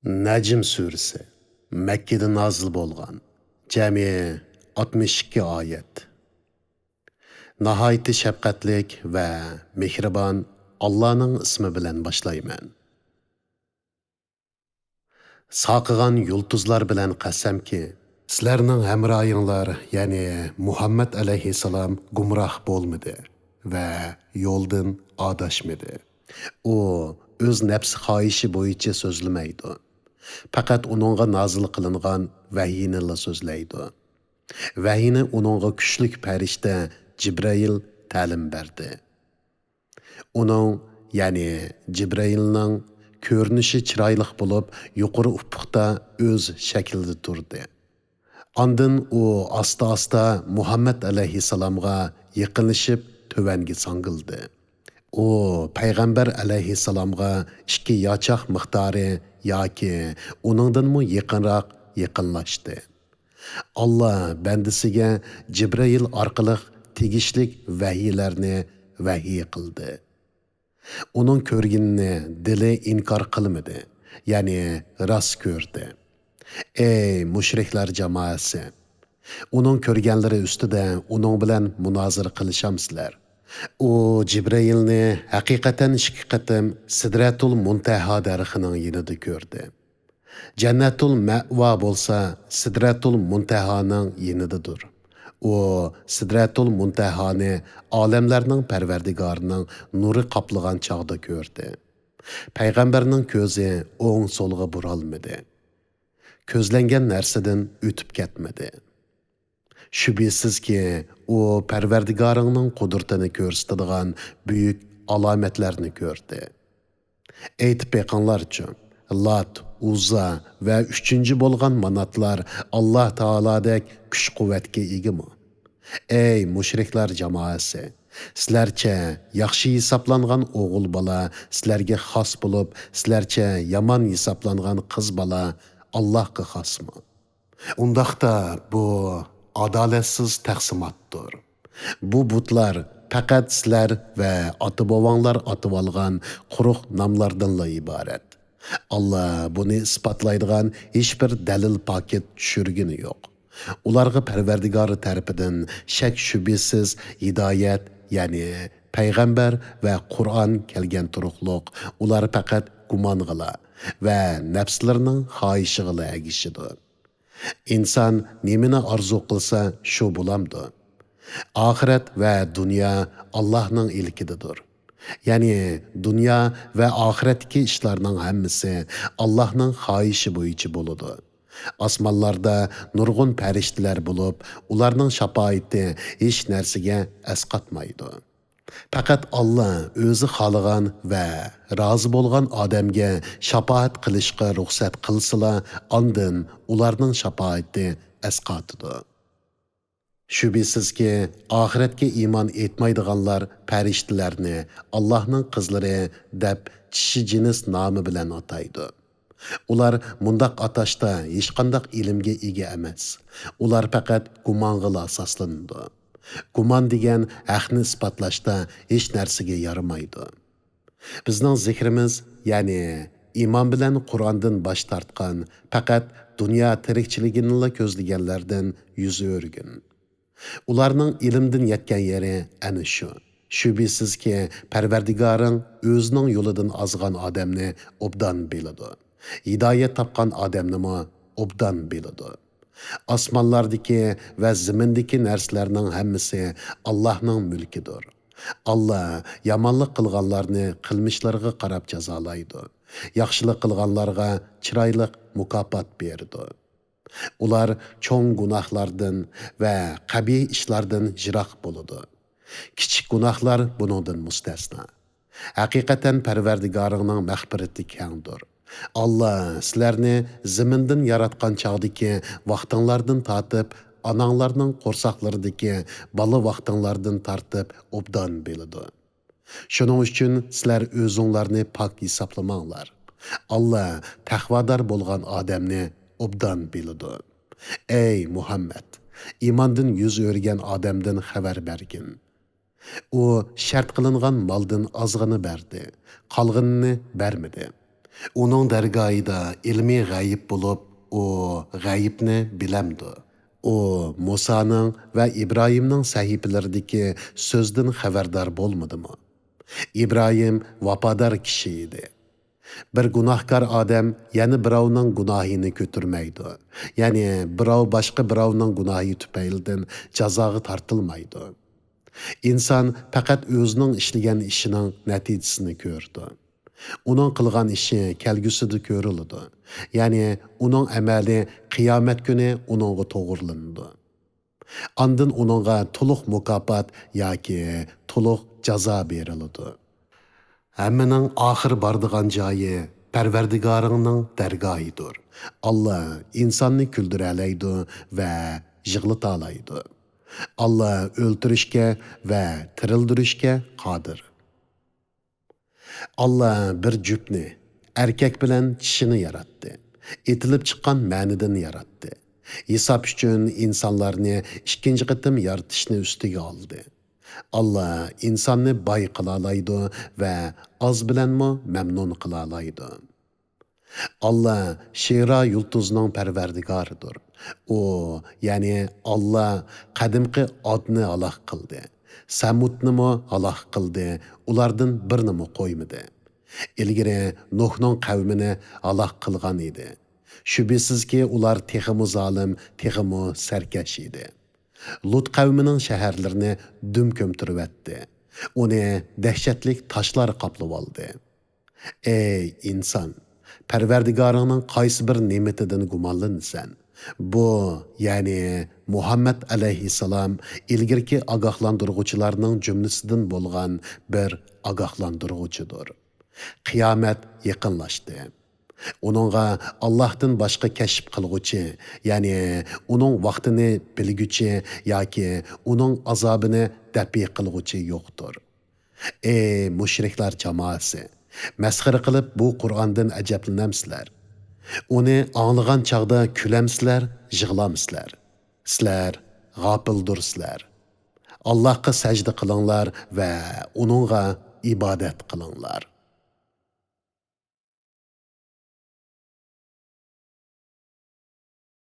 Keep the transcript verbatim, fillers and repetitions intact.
نەجم سۈرىسى. مەككىدە نازىل بولغان. جەمئىي ئاتمىش ئىككى ئايەت. ناھايىتى شەپقەتلىك ۋە مېھرىبان ئاللانىڭ ئىسمى بىلەن باشلايمەن. ساقىغان يۇلتۇزلار بىلەن قەسەمكى، سىلەرنىڭ ھەمراھىڭلار، يەنى مۇھەممەد ئەلەيھىسسالام گۇمراھ بولمىدى ۋە يولدىن ئاداشمىدى. ئۇ ئۆز نەپسى خاھىشى بويىچە سۆزلىمەيدۇ. پەقەت ئۇنىڭغا نازىل قىلىنغان ۋەھىينىلا سۆزلەيدۇ. ۋەھىينى ئۇنىڭغا كۈچلۈك پەرىشتە جىبرەئىل تەلىم بەردى. ئۇنىڭ، يەنى جىبرەئىلنىڭ كۆرۈنۈشى چىرايلىق بولۇپ، يۇقىرى ئۇپۇقتا ئۆز شەكلىدە تۇردى. ئاندىن ئۇ ئاستا-ئاستا مۇھەممەد ئەلەيھىسسالامغا يېقىنلىشىپ، تۆۋەنگە ساڭگىلدى. ئۇ پەيغەمبەر ئەلەيھىسسالامغا ئىككى ياچاق مىقدارى ياكى ئۇنىڭدىنمۇ يېقىنراق يېقىنلاشتى. ئاللا بەندىسىگە جىبرىئىل ئارقىلىق تېگىشلىك ۋەھىيلەرنى ۋەھىي قىلدى. ئۇنىڭ كۆرگىنىنى دىلى ئىنكار قىلمىدى، يەنى راست كۆردى. ئەي مۇشرىكلار جامائەسى! ئۇنىڭ كۆرگەنلىرى ئۈستىدە ئۇنىڭ بىلەن مۇنازىرە قىلىشامسىلەر؟ ئۇ جىبرىئىلنى ھەقىقەتەن ئىككى قېتىم سىدرەتۇل مۇنتەھا دەرىخىنىڭ يېنىدا كۆردى. جەننەتۇل مەئۋا بولسا سىدرەتۇل مۇنتەھانىڭ يېنىدىدۇر. ئۇ سىدرەتۇل مۇنتەھانى ئالەملەرنىڭ پەرۋەردىگارىنىڭ نۇرى قاپلىغان چاغدا كۆردى. پەيغەمبەرنىڭ كۆزى ئوڭ-سولغا بۇرالمىدى. كۆزلەنگەن نەرسىدىن ئۆتۈپ كەتمىدى. شۈبھىسىزكى، ئۇ پەرۋەردىگارىڭنىڭ قۇدرىتىنى كۆرسىتىدىغان بۈيۈك ئالامەتلەرنى كۆردى. ئېيتىپ بېقىڭلارچۇ، لات، ئۇززا ۋە ئۈچىنچى بولغان ماناتلار ئاللا تائالادەك كۈچ-قۇۋۋەتكە ئىگىمۇ؟ ئەي مۇشرىكلار جامائەسى! سىلەرچە ياخشى ھېسابلانغان ئوغۇل بالا سىلەرگە خاس بولۇپ، سىلەرچە يامان ھېسابلانغان قىز بالا ئاللاھقا خاسمۇ؟ ئۇنداقتا بۇ ئادالەتسىز تەقسىماتتۇر. بۇ بۇتلار پەقەت سىلەر ۋە ئاتا-بوۋاڭلار ئاتىۋالغان قۇرۇق ناملاردىنلا ئىبارەت. ئاللا بۇنى ئىسپاتلايدىغان ھېچبىر دەلىل پاكىت چۈشۈرگىنى يوق. ئۇلارغا پەرۋەردىگارى تەرىپىدىن شەك-شۈبھىسىز ھىدايەت، يەنى پەيغەمبەر ۋە قۇرئان كەلگەن تۇرۇقلۇق، ئۇلار پەقەت گۇمانغىلا ۋە نەپسلىرىنىڭ خاھىشىغىلا ئەگىشىدۇ. ئىنسان نېمىنى ئارزۇ قىلسا، شۇ بولامدۇ؟ ئاخىرەت ۋە دۇنيا ئاللاھنىڭ ئىلكىدىدۇر. يەنى دۇنيا ۋە ئاخىرەتتىكى ئىشلارنىڭ ھەممىسى ئاللاھنىڭ خاھىشى بويىچە بولىدۇ. ئاسمانلاردا نۇرغۇن پەرىشتىلەر بولۇپ، ئۇلارنىڭ شاپائىتى ھېچ نەرسىگە ئەسقاتمايدۇ. پەقەت ئاللا ئۆزى خالىغان ۋە رازى بولغان ئادەمگە شاپائەت قىلىشقا رۇخسەت قىلسىلا، ئاندىن ئۇلارنىڭ شاپائىتى ئەسقاتىدۇ. شۈبھىسىزكى، ئاخىرەتكە ئىمان ئېيتمايدىغانلار پەرىشتىلەرنى ئاللاھنىڭ قىزلىرى دەپ چىشى جىنس نامى بىلەن ئاتايدۇ. ئۇلار مۇنداق ئاتاشتا ھېچقانداق ئىلىمگە ئىگە ئەمەس. ئۇلار پەقەت گۇمانغىلا ئاساسلىنىدۇ. گۇمان دېگەن ھەقنى ئىسپاتلاشتا ھېچ نەرسىگە يارىمايدۇ. بىزنىڭ زىكرىمىز، يەنى ئىمان بىلەن قۇرئاندىن باش تارتقان، پەقەت دۇنيا تىرىكچىلىكىنىلا كۆزلىگەنلەردىن يۈز ئۆرۈگىن. ئۇلارنىڭ ئىلىمدىن يەتكەن يېرى ئەنە شۇ. شۈبھىسىزكى، پەرۋەردىگارىڭ ئۆزىنىڭ يولىدىن ئازغان ئادەمنى ئوبدان بىلىدۇ. ھىدايەت تاپقان ئادەمنىمۇ ئوبدان بىلىدۇ. ئاسمانلاردىكى ۋە زېمىندىكى نەرسىلەرنىڭ ھەممىسى ئاللاھنىڭ مۈلكىدۇر. ئاللا يامانلىق قىلغانلارنى قىلمىشلىرىغا قاراپ جازالايدۇ. ياخشىلىق قىلغانلارغا چىرايلىق مۇكاپات بېرىدۇ. ئۇلار چوڭ گۇناھلاردىن ۋە قەبىھ ئىشلاردىن يىراق بولىدۇ. كىچىك گۇناھلار بۇنىڭدىن مۇستەسنا. ھەقىقەتەن پەرۋەردىگارىڭنىڭ مەغپىرىتى كەڭدۇر. ئاللا سىلەرنى زېمىندىن ياراتقان چاغدىكى ۋاقتىڭلاردىن تارتىپ، ئاناڭلارنىڭ قورساقلىرىدىكى بالا ۋاقتىڭلاردىن تارتىپ ئوبدان بىلىدۇ. شۇنىڭ ئۈچۈن سىلەر ئۆزۈڭلارنى پاك ھېسابلىماڭلار. ئاللا تەقۋادار بولغان ئادەمنى ئوبدان بىلىدۇ. ئەي مۇھەممەد، ئىماندىن يۈز ئۆرۈگەن ئادەمدىن خەۋەر بەرگىن. ئۇ شەرت قىلىنغان مالدىن ئازغىنە بەردى، قالغىنىنى بەرمىدى. ئۇنىڭ دەرگاھىدا ئىلمىي غەيىب بولۇپ، ئۇ غەيىبنى بىلەمدۇ؟ ئۇ مۇسانىڭ ۋە ئىبراھىمنىڭ سەھىپىلىرىدىكى سۆزدىن خەۋەردار بولمىدىمۇ؟ ئىبراھىم ۋاپادار كىشى ئىدى. بىر گۇناھكار ئادەم يەنە بىراۋنىڭ گۇناھىنى كۆتۈرمەيدۇ. يەنى بىراۋ باشقا بىراۋنىڭ گۇناھى تۈپەيلىدىن جازاغا تارتىلمايدۇ. ئىنسان پەقەت ئۆزىنىڭ ئىشلىگەن ئىشىنىڭ نەتىجىسىنى كۆرىدۇ. ئۇنىڭ قىلغان ئىشى كەلگۈسىدە كۆرۈلىدۇ. يەنى ئۇنىڭ ئەمەلى قىيامەت كۈنى ئۇنىڭغا توغرىلىنىدۇ. ئاندىن ئۇنىڭغا تولۇق مۇكاپات ياكى تولۇق جازا بېرىلىدۇ. ھەممىنىڭ ئاخىر بارىدىغان جايى پەرۋەردىگارىڭنىڭ دەرگاھىدۇر. ئاللا ئىنساننى كۈلدۈرەلەيدۇ ۋە يىغلىتالايدۇ. ئاللا ئۆلتۈرۈشكە ۋە تىرىلدۈرۈشكە قادىر. ئاللا بىر جۈپنى، ئەركەك بىلەن چىشىنى ياراتتى. ئېتىلىپ چىققان مەنىدىن ياراتتى. ھېساب ئۈچۈن ئىنسانلارنى ئىككىنچى قېتىم يارىتىشنى ئۈستىگە ئالدى. ئاللا ئىنساننى باي قىلالايدۇ ۋە ئاز بىلەنمۇ مەمنۇن قىلالايدۇ. ئاللا شىرا يۇلتۇزنىڭ پەرۋەردىگارىدۇر. ئۇ، يەنى ئاللا قەدىمكى ئادنى ھالاك قىلدى. سەمۇدنىمۇ ھالاك قىلدى، ئۇلاردىن بىرنىمۇ قويمىدى. ئىلگىرى نۇھنىڭ قەۋمىنى ھالاك قىلغان ئىدى. شۈبھىسىزكى، ئۇلار تېخىمۇ زالىم، تېخىمۇ سەركەش ئىدى. لۇت قەۋمىنىڭ شەھەرلىرىنى دۈم كۆمتۈرۈۋەتتى. ئۇنى دەھشەتلىك تاشلار قاپلىۋالدى. ئەي ئىنسان، پەرۋەردىگارىڭنىڭ قايسى بىر نېمىتىدىن گۇمانلىنىسەن؟ بۇ، يەنى مۇھەممەد ئەلەيھىسسالام ئىلگىرىكى ئاگاھلاندۇرغۇچىلارنىڭ جۈملىسىدىن بولغان بىر ئاگاھلاندۇرغۇچىدۇر. قىيامەت يېقىنلاشتى. ئۇنىڭغا ئاللاھتىن باشقا كەشىپ قىلغۇچى، يەنى ئۇنىڭ ۋاقتىنى بىلگۈچى ياكى ئۇنىڭ ئازابىنى دەپئى قىلغۇچى يوقتۇر. ئەي مۇشرىكلار جامائەسى! مەسخىرە قىلىپ بۇ قۇرئاندىن ئەجەبلىنەمسىلەر؟ ئۇنى ئاڭلىغان چاغدا كۈلەمسىلەر، يىغلامسىلەر؟ سىلەر غاپىلدۇرسىلەر. ئاللاھقا سەجدە قىلىڭلار ۋە ئۇنىڭغا ئىبادەت قىلىڭلار.